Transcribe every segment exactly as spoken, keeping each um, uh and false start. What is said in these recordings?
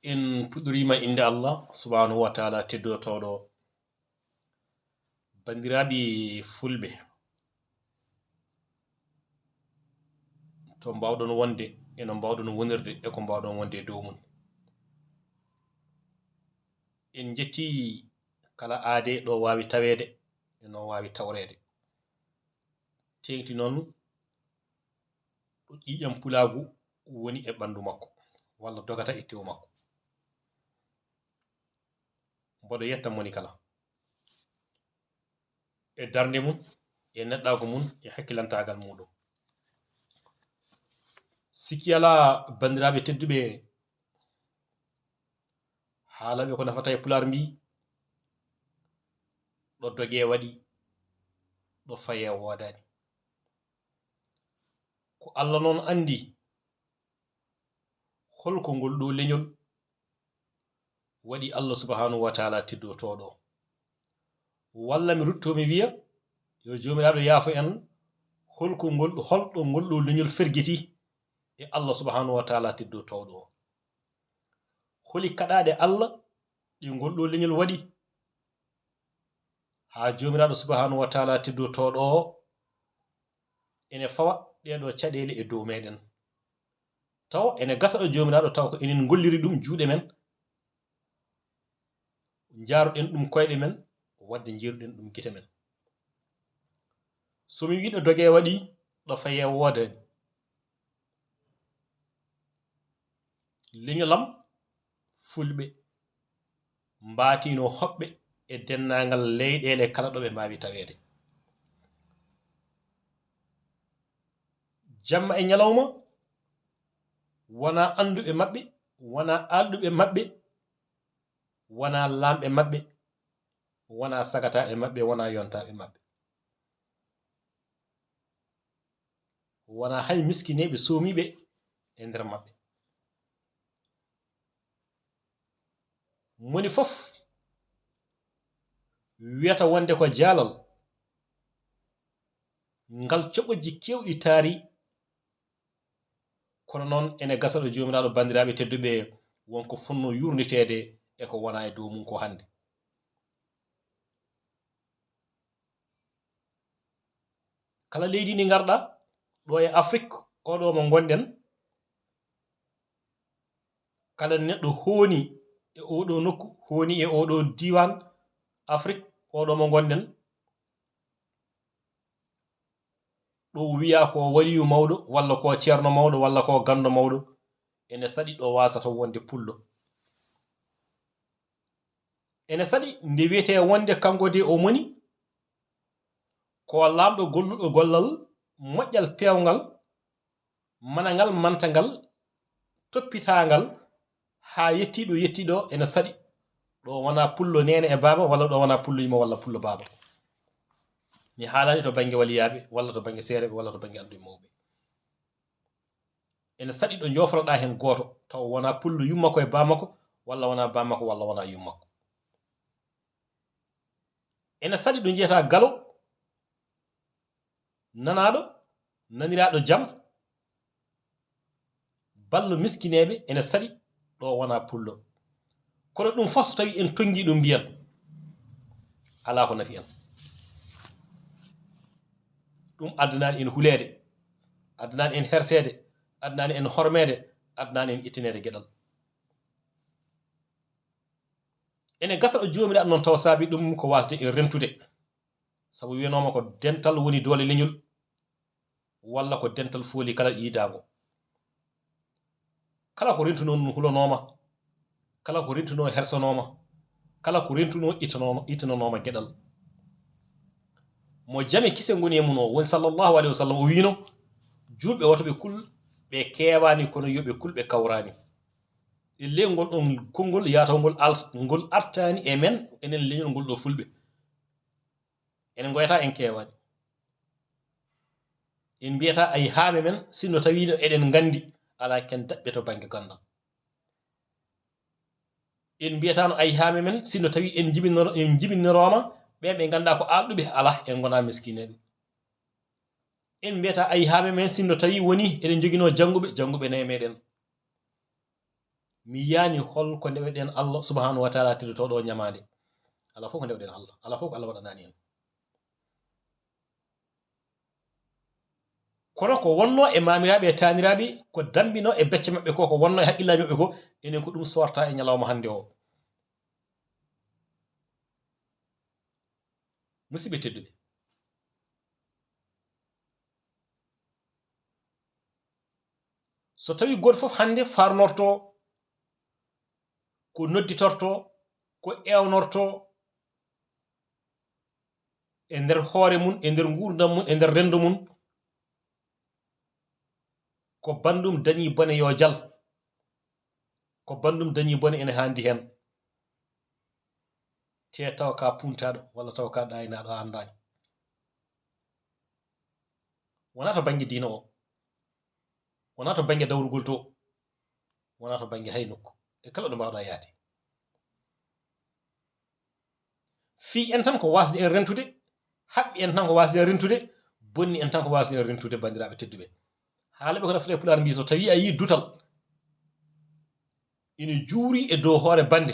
En puɗɗoriima innde Allah subhanahu wa taala teddotooɗo. Banndiraaɓe fulɓe, to mbaawɗon wonde, e no mbaawɗon wonirde, e ko mbaawɗon wonde e dow mum. En njetti kala aade ɗo waawi taweede, e no waawi tawreede. Teeŋti noon ɗo ƴiiƴam pulaagu woni e ɓanndu makko, walla dogata e tew makko. Mboɗo yetta moni kala e darnde mum, e neɗɗaagu mum, e hakkilantaagal muuɗum. Sikki alaa, banndiraaɓe tedduɓe, haalaɓe ko nafata e pulaar mbii, ɗo dogee waɗi, ɗo fayee woodaani. Ko Allah noon anndi holko ngol ɗo leñol waɗi Allah subhanahu wa taala teddotooɗo. Walla mi rutto mi wiya, yo Joomiraaɗo yaafo en, holko ngol, holɗo ngol ɗo leñol fergiti e Allah subhanahu wa taala teddotooɗo. Holi kaɗaaɗe Allah ɗe ngol ɗo leñol waɗi? Haa Joomiraaɗo subhanahu wa taala teddotooɗo o ene fawa ɗee ɗo caɗeele e dow meɗen. Tawa ene gasa ɗo Joomiraaɗo tawa ko enen ngolliri ɗum juuɗe men, njaaruɗen ɗum koyɗe men, wadde njiiruɗen ɗum gite men. So mi wii ɗo dogee waɗi, ɗo fayee woodaani. Leñolam fulɓe mbaatino hoɓɓe e denndaangal leyɗeele kala ɗo ɓe mbaawi taweede. Jamma e ñalawma, wonaa annduɓe maɓɓe, wonaa aalɗuɓe maɓɓe, wonaa laamɓe maɓɓe, wonaa sagataaɓe maɓɓe, wonaa yontaaɓe maɓɓe. Wonaa hay miskineeɓe soomiiɓe e nder maɓɓe. Moni fof wiyata wonde ko jaalal ngal coɓoji keewɗi taari, kono noon ene gasa ɗo Joomiraaɗo, banndiraaɓe tedduɓe, wonko fotnoo yuurniteede e ko wonaa e dow mum ko hannde. Kala leydi ndi ngarɗa ɗo e Afrik, oɗo mo ngonɗen, kala neɗɗo hooni e oɗo nokku, hooni e oɗo diiwaan Afrik, oɗo mo ngonɗen, ɗo wiya ko waliyu mawɗo, walla ko ceerno mawɗo, walla ko ganndo mawɗo, ene saɗi ɗo waasata wonde pullo. Ene saɗi nde wiyetee wonde kanko de o moni ko laamɗo golluɗo gollal moƴƴal peewngal, manangal mantangal, toppitaangal, haa yettii ɗo yettii ɗo, ene saɗi ɗo wonaa pullo neene e baaba, walla ɗo wonaa pullo yumma walla pullo baaba. Mi haalaani to bannge waliyaaɓe, walla to bannge seereeɓe, walla to bannge alɗuɓe mawɓe. Ene saɗi ɗo joofroɗaa heen gooto, taw wonaa pullo yumma ko e baaba ko, walla wonaa baaba ko, walla wonaa yumma ko. Ene saɗi ɗo njiyataa galo, nanaaɗo, naniraaɗo jam, ballo miskineeɓe, ene saɗi ɗo wonaa pullo. Kono ɗum fof so tawi en tonngi ɗum mbiyan, alaa ko nafi en. Ɗum addanaani en huleede, addanaani en herseede, addanaani en hormeede, addanaani en ittineede geɗal. Ene gasa ɗo Joomiraaɗo noon tawa saabi ɗum ko waasde en rentude. Sabu wiyanooma ko dental woni doole leñol, walla ko dental fooli kala yiidaango. Kala ko rentunoo ɗum hulanooma, kala ko rentunoo hersanooma, kala ko rentunoo itanooma, itananooma geɗal. Mo jame kise ngoni e mum o, woni sallallahu alayhi wa sallam, o wiino, juulɓe woto ɓe kul ɓe keewaani, kono yo ɓe kul ɓe kawraani. E ley ngol ɗon konngol yaataw ngol al-, ngol artaani e men, enen leñol ngol ɗo fulɓe. En ngoyata en keewaani. En mbiyata ay haame men, sinno tawiino eɗen nganndi, alaa ken daɓɓe to bannge ganndal. En mbiyataano ay haame men, sinno tawi en jibinoro-, en jibinorooma ɓe ɓe nganndaa ko aalɗuɓe, alaa, en ngonaa miskineeɓe. En mbiyata ay haame men, sinno tawi woni eɗen njoginoo jannguɓe, jannguɓe nayi meɗen. Mi yiyaani hol ko ndeweɗen Allah subhanahu wa taala teddotooɗo o ñamaande. Alaa fof ko ndeweɗen Allah. Alaa fof ko Allah waɗanaani en. Kono ko wonnoo e maamiraaɓe e taaniraaɓe, ko dammbinoo e becce maɓɓe ko, ko wonnoo e haqqillaaji maɓɓe ko, enen ko ɗum soorta e ñalawma hannde o. Musidɓe tedduɓe, so tawi gooto fof hannde farnorto ko nodditorto, ko ewnorto e nder hoore mum, e nder nguurndam mum, e nder renndo mum, ko banndum dañi bone yo jal, ko banndum dañi bone ene haandi heen. Te taw ka puntaaɗo walla taw ka ɗaayinaaɗo a anndaani. Wonaa to bannge diina o, wonaa to bannge dawrugol to, wonaa to bannge hay nokku e kala ɗo mbaawɗaa yaade. Fii en tan ko waasde en rentude, haɓɓi en tan ko waasde en rentude, bonni en tan ko waasde en rentude, banndiraaɓe tedduɓe. Haalaaɓe ko nafata e Pulaar mbii so tawii a yii dutal ina juuri e dow hoore bannde,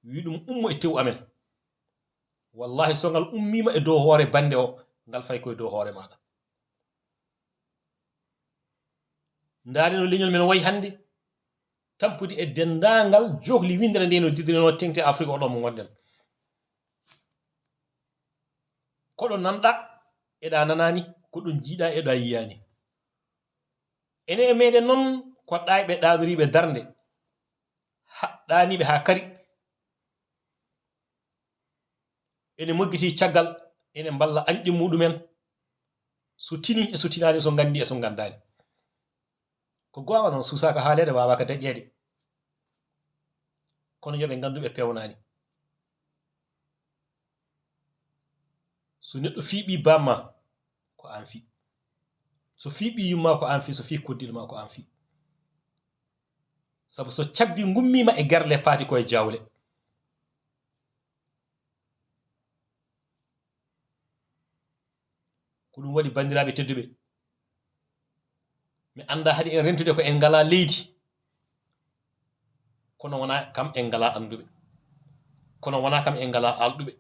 wii ɗum ummo e tew amen. Wallahi so ngal ummiima e dow hoore bannde o, ngal fay koye dow hoore maaɗa. Ndaari no leñol men wayi hannde, tampude e denndaangal jokli winndere nde no didrinoo teŋti Afrik o ɗo mo ngonɗen. Ko ɗo nanɗa eɗa nanaani, ko ɗum jiiɗa eɗa yiyaani. Ene e meɗen noon ko ɗaayɓe ɗaanoriiɓe darnde, haɗɗaaniiɓe haa kari. Ene moggiti caggal, ene mballa añɓe muɗumen, so tini e so tinaani, so nganndi e so nganndaani. Ko goonga noon, suusaaka haaleede, waawaaka deƴƴeede. Kono yo ɓe nganndu ɓe peewnaani. So neɗɗo fii ɓii bamma, ko aan fii. So fii ɓii yumma, ko aan fii. So fii koddiiɗo ma, ko aan fii. Sabu so cabbi ngummiima e gerle paati ko e jawle. Ko ɗum waɗi, banndiraaɓe tedduɓe, mi annda haɗi en rentude ko en ngalaa leydi, kono wonaa kam en ngalaa annduɓe, kono wonaa kam en ngalaa aalɗuɓe.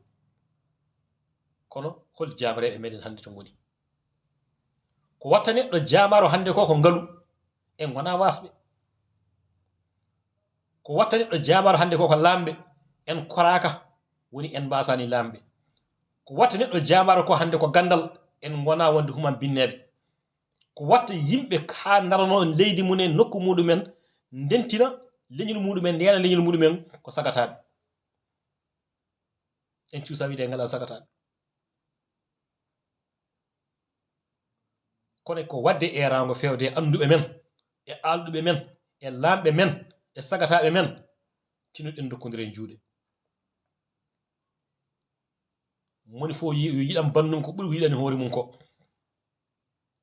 Kono hol jaamareeɓe meɗen hannde to ngoni? Ko watta neɗɗo jaamaro hannde ko, ko ngalu. En ngonaa waasɓe. Ko watta neɗɗo jaamaro hannde ko, ko laamɓe. En koraaka, woni en mbaasaani laamɓe. Ko watta neɗɗo jaamaro ko hannde ko ganndal, en ngonaa wonde human binneeɓe. Ko watta yimɓe haa ndaranoo leydi mum en, nokku muɗumen, ndentina leñol muɗumen, ndeena leñol muɗumen, ko sagataaɓe. En cuusa wiide en ngalaa sagataaɓe. Kono ko waɗde eeraango feewde e annduɓe men, e aalɗuɓe men, e laamɓe men, e sagataaɓe men, tinoɗen ndokkondire juuɗe. Moni fof yi-, yo yiɗan banndum ko ɓuri ko yiɗani hoore mum ko.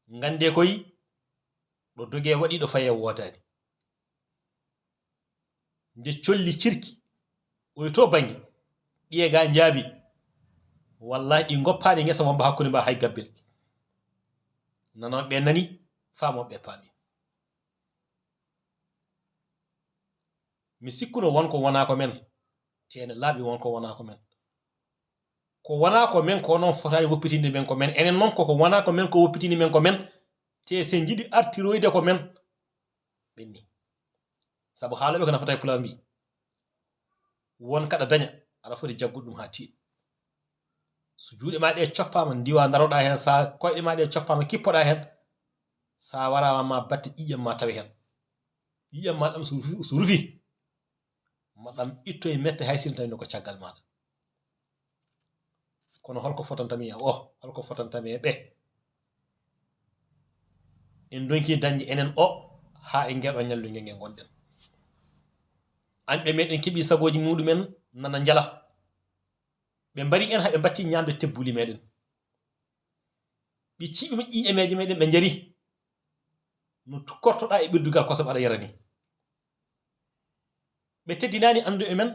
Nganndee koy, ɗo dogee waɗi, ɗo fayee woodaani. Nde colli cirki, oy to bannge, ɗiye ga njaabi, wallahi ɗi ngoppaani ngesa womba hakkunde mba hay gabbel. Nanooɓe ɓe nani, faamooɓe ɓe paami. Mi sikkuno won ko wonaa ko men, te ene laaɓi won ko wonaa ko men. Ko wonaa ko men ko noon fotaani woppitinde men ko men. Enen noon koko wonaa ko men ko woppitini men ko men. Te se njiɗi artiroyde ko men, ɓenni. Sabu haalooɓe ko nafata e Pulaar mbii, won kaɗa daña, aɗa foti jaggude ɗum haa tiiɗa. So juuɗe ma ɗe coppaama, ndiwa ndaroɗa heen, so koyɗe ma ɗe coppaama, kippoɗa heen, so a waraama ma batte ƴiiƴam ma tawe heen. Ƴiiƴam ma ɗam so rufi, so rufi, ma ɗam ittoye mette hay sinno tawino ko caggal maɗa. Kono holko fotantami e o, holko fotantami e ɓe? En donki dañde enen o haa e ngeɗo ñallu nge nge ngonɗen. Añɓe meɗen keɓi sagooji muɗumen nana njala. Ɓe mbari en haa ɓe mbatti ñaamde tebbuli meɗen. Ɓe ciɓi ƴiiƴe meeje meɗen ɓe njari. No tukkortoɗa e ɓirdugal kosam aɗa yara ni. Ɓe teddinaani annduɓe men,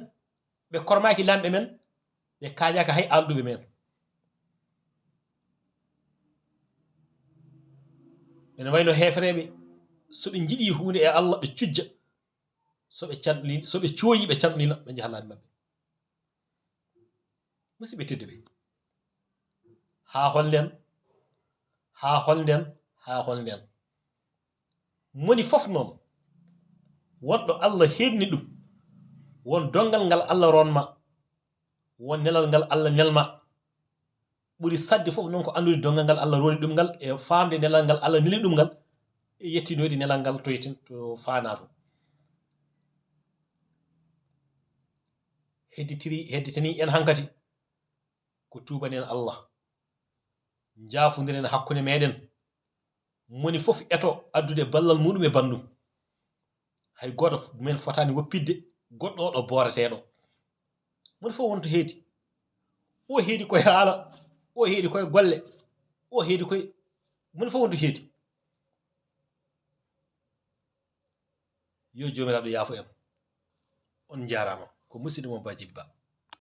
ɓe kormaaki laamɓe men, ɓe kaajaaka hay aalɗuɓe men. Ene wayno heefereeɓe, so ɓe njiɗi huunde e Allah, ɓe cujja. So ɓe canɗi, so ɓe cooyi, ɓe canɗi, ɓe njaha laabi maɓɓe. Musidɓe tedduɓe, haa holnden, haa holnden, haa holnden? Moni fof noon, wonɗo Allah heedni ɗum, won donngal ngal Allah ronma, won nelal ngal Allah nelma. Ɓuri saɗde fof noon ko anndude donngal ngal Allah roni ɗum ngal, e faamde nelal ngal Allah neli ɗum ngal, e yettinoyde nelal ngal to yettin-, to faanaa to. Hedditiri, hedditanii en hankadi ko tuubanen Allah, njaafondiren hakkunde meɗen. Moni fof eto addude ballal muɗum e banndum. Hay gooto men fotaani woppitde goɗɗo o ɗo booreteeɗo. Moni fof wonto heedi. O heedi koye haala, o heedi koye golle, o heedi koye, moni fof wonto heedi. Yo Joomiraaɗo yaafo en. On njaaraama. Ko musidɗo mo Ba Jibba.